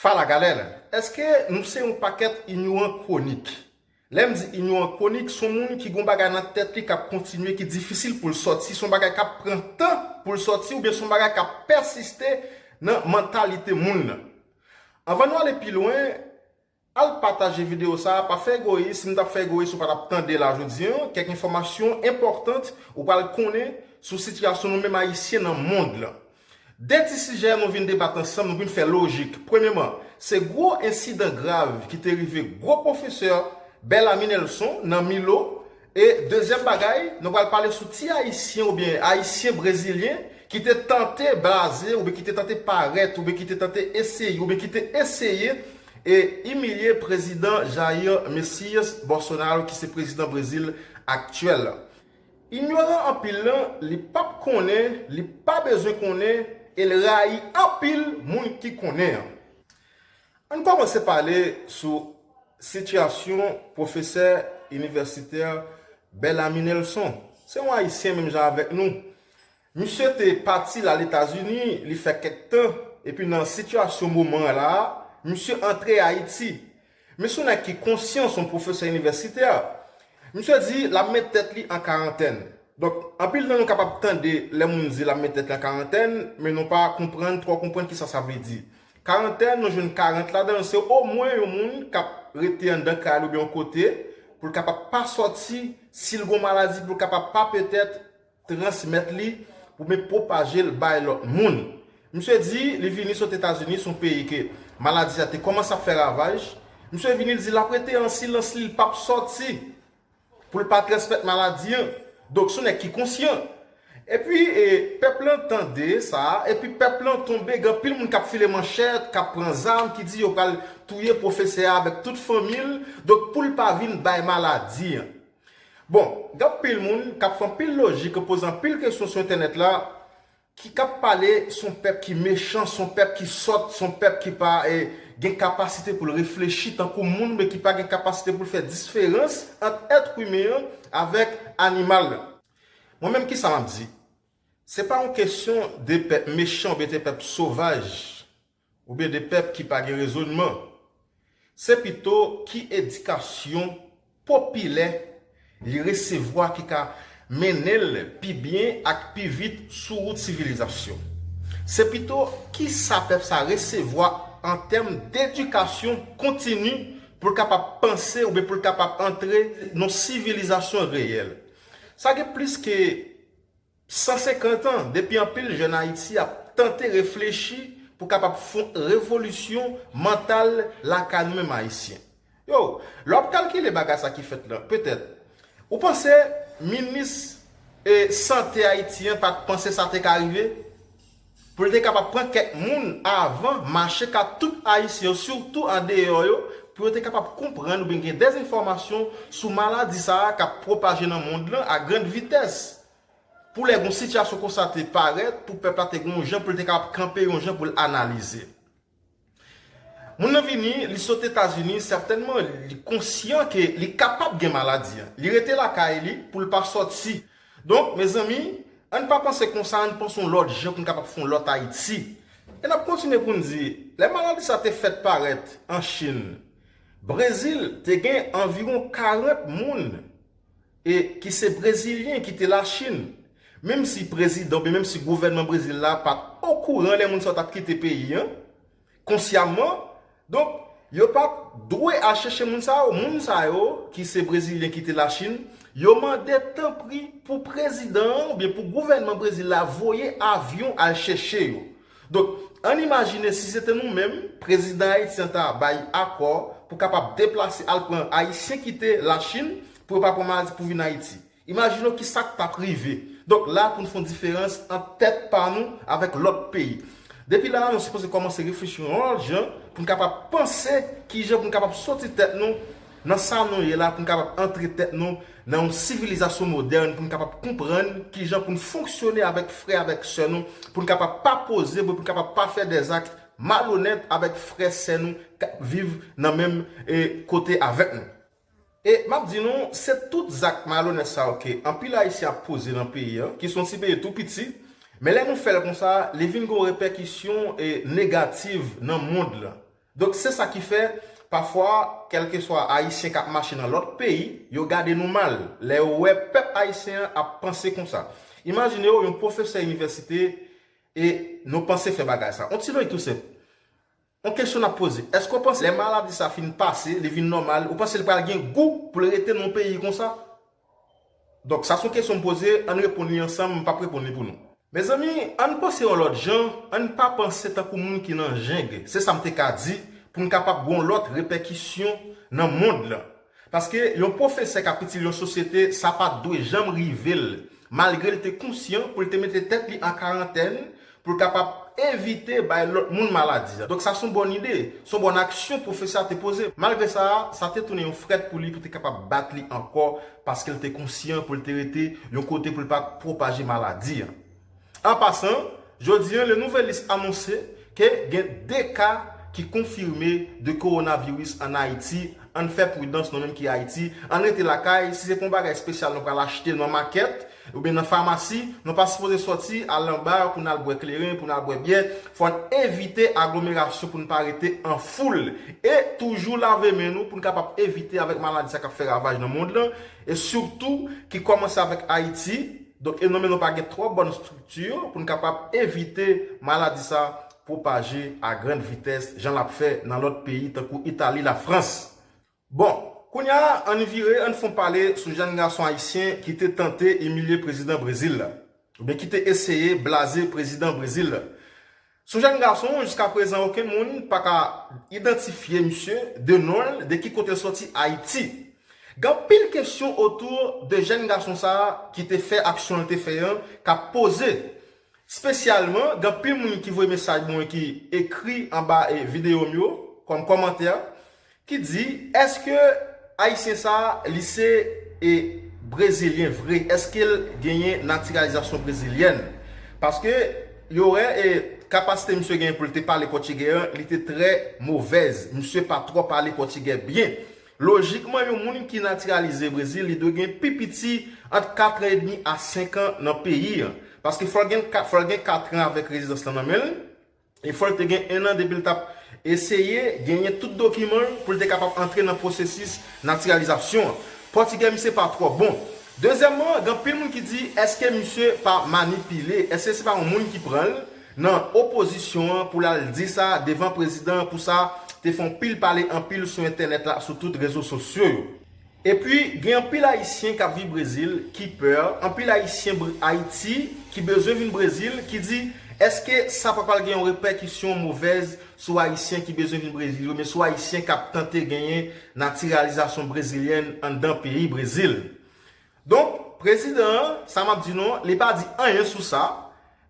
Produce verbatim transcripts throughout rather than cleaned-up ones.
Fala galera, èske nou se yon pakèt inyoran kwonik? Lè m di inyoran kwonik, se yon moun ki gon bagay nan tèt li k ap kontinye, ki difisil pou l sòti, se yon bagay k ap pran tan pou l sòti, oubyen se yon bagay k ap pèsiste nan mantalite moun nan. Anvan nou ale pi lwen, al pataje videyo sa a, pa fè egoyis, si m t ap fè egoyis ou pa t ap tande la jodi an, kèk enfòmasyon enpòtant ou pral konnen sou sitiyasyon nou menm Ayisyen nan mond lan. De ti sijè nou vin debat ansanm, nou vin fè lojik. Premyèman, se gwo ensidan grav ki te rive gwo pwofesè Bellamy Nelson nan Milo. E dezyèm bagay, nou pral pale sou ti Ayisyen oubyen Ayisyen brezilyen ki te tante blaze oubyen ki te tante parèt oubyen ki te tante eseye oubyen ki te eseye e imilye prezidan Jair Messias Bolsonaro ki se prezidan Brezil aktyèl. Inyoran anpil lan, li p ap konnen, li pa bezwen konnen, e l rayi anpil moun ki konnen an. Ann kòmanse pale sou sitiyasyon pwofesè inivèsitè Bellamy Nelson. Se yon Ayisyen menm jan avèk nou. Misye te pati l al Etazini, li fè kèk tan, epi nan sitiyasyon moman an la a, misye antre Ayiti. Men se yon nèg ki konsyan, se yon pwofesè inivèsitè. Misye di l ap met tèt li an karantèn. Donk, anpil nan nou kapab tande lè moun di l ap met tèt li an karantèn, men nou pa konprann, twò konprann kisa sa vle di. Karantèn, nou jwenn karant ladan l, se omwen yon moun k ap rete anndan kay li oubyen yon kote, pou l kapab pa sòti, si l gon maladi, pou l kapab pa petèt transmèt li, oubyen pwopaje l bay lòt moun. Misye di, li vini sot Etazini, se yon peyi ke maladi a te kòmanse ap fè ravaj. Misye vini, li di l ap rete an silans li, li p ap sòti pou l pa transmèt maladi an. Donk, se yon nèg ki konsyan. Epi, e, pèp lan tande sa, epi pèp lan tonbe, gen anpil moun k ap file manchèt, k ap pran zam, ki di yo pral touye pwofesè a avèk tout fanmi l, donk pou l pa vin bay maladi an. Bon, gen anpil moun k ap fè anpil lojik, poze anpil kesyon sou entènèt la, ki k ap pale se yon pèp ki mechan, se yon pèp ki sòt, se yon pèp ki pa, e, gen kapasite pou l reflechi tankou moun, men ki pa gen kapasite pou l fè diferans ant èt imen an avèk animal lan. Mwen menm, kisa m ap di? Se pa yon kesyon de pèp mechan oubyen de pèp sovaj, oubyen de pèp ki pa gen rezònman. Se pito ki edikasyon popilè li resevwa ki ka mennen l pi byen ak pi vit sou wout sivilizasyon. Se pito kisa pèp sa resevwa an tèm dedikasyon kontini pou l kapab panse oubyen pou l kapab antre nan sivilizasyon reyèl. Sa gen plis ke san senkant an, depi anpil jèn Ayiti ap tante reflechi pou kapab fè yon revolisyon mantal lakay nou menm Ayisyen. Yo, lè w ap kalkile bagay sa ki fèt lan, petèt, ou panse minis, e, sante Ayiti an pa t panse sa te ka rive? Pou l te kapab pran kèk moun avan mache k ap tout Ayisyen yo, sitou andeyò yo, pou yo te kapab konprann oubyen gen dèzenfòmasyon sou maladi sa a k ap pwopaje nan mond lan a grann vitès. Pou lè gon sitiyasyon konsa te parèt, pou pèp la te gen yon jan pou l te kapab kanpe, yon jan pou l analize. Moun nan vini, li sot Etazini, sètènman, li konsyan ke li kapab gen maladi an. Li rete lakay li pou l pa sòti. Donk, mezanmi, ann pa panse konsa, ann panse yon lòt jan pou n kapab fè yon lòt Ayiti. E n ap kontinye pou n di, lè maladi sa te fèt parèt an Chin, Brezil te gen anviwon karant moun e ki se Brezilyen ki te Lachin. Menm si prezidan oubyen menm si gouvènman Brezil la pa t okouran lè moun sa yo t ap kite peyi an, konsyamman, donk, yo pa t dwe al chèche moun sa yo. Moun sa yo, ki se Brezilyen ki te Lachin, yo mande tanpri pou prezidan an oubyen pou gouvènman Brezil la voye avyon al chèche yo. Donk, ann imajine si se te nou menm, prezidan Ayiti an ta bay akò pou kapab deplase al pran Ayisyen ki te Lachin pou yo pa pran maladi pou vin Ayiti. Imajine w ki sa k t ap rive. Donk, la pou n fè yon diferans ant tèt pa nou avèk lòt peyi. Depi la a, nou sipoze kòmanse reflechi yon lòt jan pou n kapab panse kijan pou n kapab soti tèt nou nan sa nou ye la, pou n kapab antre tèt nou nan yon sivilizasyon modèn, pou n kapab konprann kijan pou n fonksyone avèk frè, avèk sè nou, pou n kapab pa poze, pou n kapab pa fè dèzak malonèt avèk frè, sè nou k ap viv nan menm, e, kote avèk nou. E m ap di nou, se tout zak malonèt sa yo ke anpil Ayisyen ap poze nan peyi an, ki se yon ti peyi tou piti, men lè nou fè l konsa, li vin gen yon repèkisyon, e, negativ nan mond lan. Donk, se sa ki fè, pafwa, kèlkeswa Ayisyen k ap mache nan lòt peyi, yo gade nou mal lè yo wè pèp ayisyen an ap panse konsa. Imajine w yon pwofesè inivèsite e nou panse fè bagay sa. On ti lòy tou senp. On kesyon n ap poze. Èske w panse lè maladi sa fin pase, li vin nòmal, ou panse l pral gen gou pou l rete nan yon peyi konsa? Donk, sa se yon kesyon m poze, ann reponn li ansanm, m p ap reponn li pou nou. Mezanmi, ann panse yon lòt jan, ann pa panse tankou moun ki nan jeng. Se sa m te ka di pou n kapab gen yon lòt repèkisyon nan mond lan. Paske yon pwofesè k ap itil yon sosyete, sa pa t dwe janm rive l, malgre l te konsyan pou l te mete tèt li an karantèn, pou l kapab evite bay lòt moun maladi a. Donk, sa se yon bòn ide, se yon bòn aksyon pwofesè a te poze. Malgre sa, sa te tounen yon frèt pou li pou te kapab bat li ankò, paske l te konsyan pou l te rete yon kote pou l pa pwopaje maladi a. An pasan, jodi a, Le Nouvelliste anonse ke gen de ka ki konfime de kowonaviris ann Ayiti. Ann fè pridans, nou menm ki Ayiti. Ann rete lakay. Si se pa yon bagay espesyal nou pral achte nan makèt oubyen nan famasi, nou pa sipoze sòti al anba pou n al bwè kleren, pou n al bwè byè. Fò n evite aglomerasyon pou n pa rete an foul. E toujou lave men nou pou n kapab evite avèk maladi sa k ap fè ravaj nan mond lan. E sitou ki kòmanse avèk Ayiti. Donk, e nou menm nou pa gen twò bòn estrikti pou n kapab evite maladi sa pwopaje a grann vitès, jan l ap fè nan lòt peyi tankou Itali, Lafrans. Bon, kounye a, ann vire, ann fè yon pale sou jèn gason ayisyen ki te tante imilye prezidan Brezil la, oubyen ki te eseye blaze prezidan Brezil la. Se yon jèn gason, jiska prezan, okenn moun pa ka idantifye misye de non l, de ki kote l sòti, Ayiti. Gen anpil kesyon otou de jèn gason sa a ki te fè aksyon l te fè an, k ap poze. Espesyalman, gen anpil moun ki voye mesaj mwen, ki ekri anba, e, videyo m yo, kòm kòmantè, ki di, èske Ayisyen sa a, li se, e, Brezilyen vre? Èske l genyen natiralizasyon brezilyèn? Paske yo wè, e, kapasite misye genyen pou l te pale pòtigè an, li te trè movèz. Misye pa twò pale pòtigè byen. Lojikman, yon moun ki natiralize Brezil, li dwe gen pi piti ant kat an edmi a senk an nan peyi an. Paske fò l gen ka-, fò l gen kat an avèk rezidans lan nan men l, e fò l te gen en an depi l t ap eseye genyen tout dokiman l pou l te kapab antre nan pwosesis natiralizasyon an. Pòtigè misye pa twò bon. Dezyèmman, gen anpil moun ki di, èske misye pa manipile? Èske se pa yon moun ki pran l nan opozisyon an pou l al di sa devan prezidan an, pou sa te fè yon pil pale anpil sou entènèt la, sou tout rezo sosyo yo? Epi, gen anpil Ayisyen k ap viv Brezil ki pè, anpil Ayisyen Br-, Ayiti ki bezwen vin Brezil, ki di, èske sa pa pral gen yon repèkisyon movèz sou Ayisyen ki bezwen vin Brezil yo, men sou Ayisyen k ap tante genyen natiralizasyon brezilyèn anndan peyi Brezil? Donk, prezidan an, sa m ap di nou, li pa di anyen sou sa,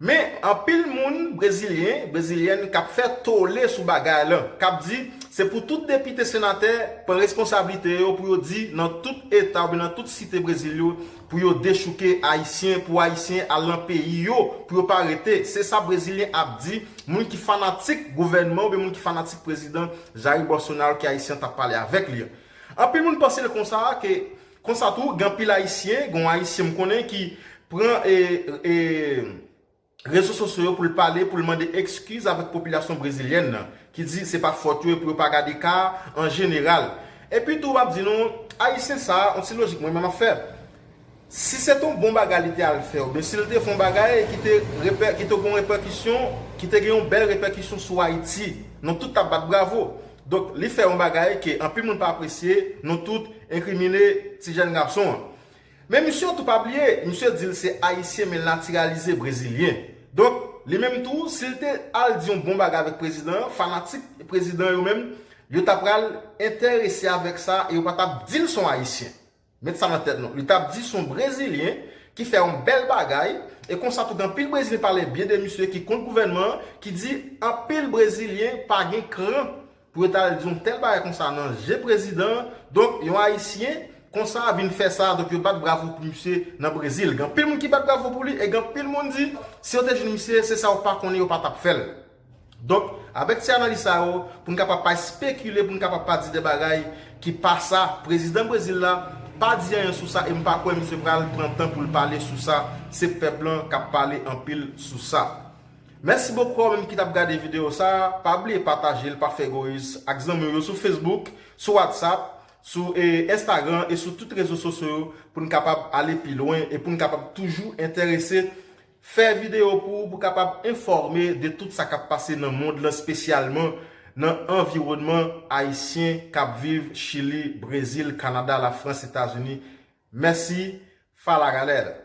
men anpil moun brezilyen, brezilyèn k ap fè tole sou bagay lan, k ap di se pou tout depite, senatè pran responsablite yo pou yo di nan tout eta oubyen nan tout site Brezil yo, pou yo dechouke Ayisyen, pou Ayisyen al nan peyi yo, pou yo pa rete. Se sa brezilyen ap di, moun ki fanatik gouvènman oubyen moun ki fanatik prezidan Jair Bolsonaro ke Ayisyen t ap pale avèk li an. Anpil moun panse l konsa, ke konsa tou, gen anpil Ayisyen, gen yon Ayisyen m konnen ki pran, e, e, rezo sosyo yo pou l pale, pou l mande ekskiz avèk popilasyon brezilyèn nan, ki di se pa fòt yo e pou yo pa gade ka a an jeneral. Epi tou, m ap di nou, Ayisyen sa a, yon ti lojik mwen menm ap fè. Si se te yon bon bagay li te al fè, oubyen si l te fè yon bagay ki te repè-, ki te gen yon repèkisyon, ki te gen yon bèl repèkisyon sou Ayiti, nou tout t ap bat bravo. Donk, li fè yon bagay ke anpil moun pa apresye, nou tout enkrimine ti jèn gason an. Men misye tou pa bliye, misye di l se Ayisyen, men l natiralize Brezilyen. Donk, li menm tou, si l te al di yon bon bagay avèk prezidan an, fanatik prezidan yo menm, yo ta pral enterese avèk sa e yo pa t ap di l se yon Ayisyen. Met sa nan tèt nou. Li t ap di se yon Brezilyen ki fè yon bèl bagay, e konsa tou gen anpil Brezilyen pale byen de misye ki kont gouvènman an, ki di anpil Brezilyen pa gen kran pou yo t al di yon tèl bagay konsa nan je prezidan an. Donk, yon Ayisyen konsa vin fè sa, donk yo bat bravo pou misye nan Brezil. Gen anpil moun ki bat bravo pou li, e gen anpil moun di, si yo te jwenn misye, se sa yo pa konnen, yo pa t ap fè l. Donk, avèk ti analiz sa yo, pou n kapab pa espekile, pou n kapab pa di de bagay ki pa sa, prezidan Brezil la pa di anyen sou sa, e m pa kwè misye pral pran tan pou l pale sou sa. Se pèp lan k ap pale anpil sou sa. Mèsi bokou a ou menm ki t ap gade videyo sa. Pa bliye pataje l, pa fè egoyis, ak zanmi w yo sou Facebook, sou WhatsApp, sou eh, Instagram e sou tout rezo sosyo yo pou n kapab ale pi lwen e pou n kapab toujou enterese fè videyo pou ou, pou kapab enfòme de tout sa k ap pase nan mond lan, espesyalman nan anviwònman ayisyen k ap viv Chili, Brezil, Kanada, Lafrans, Etazini. Mèsi, fala galera!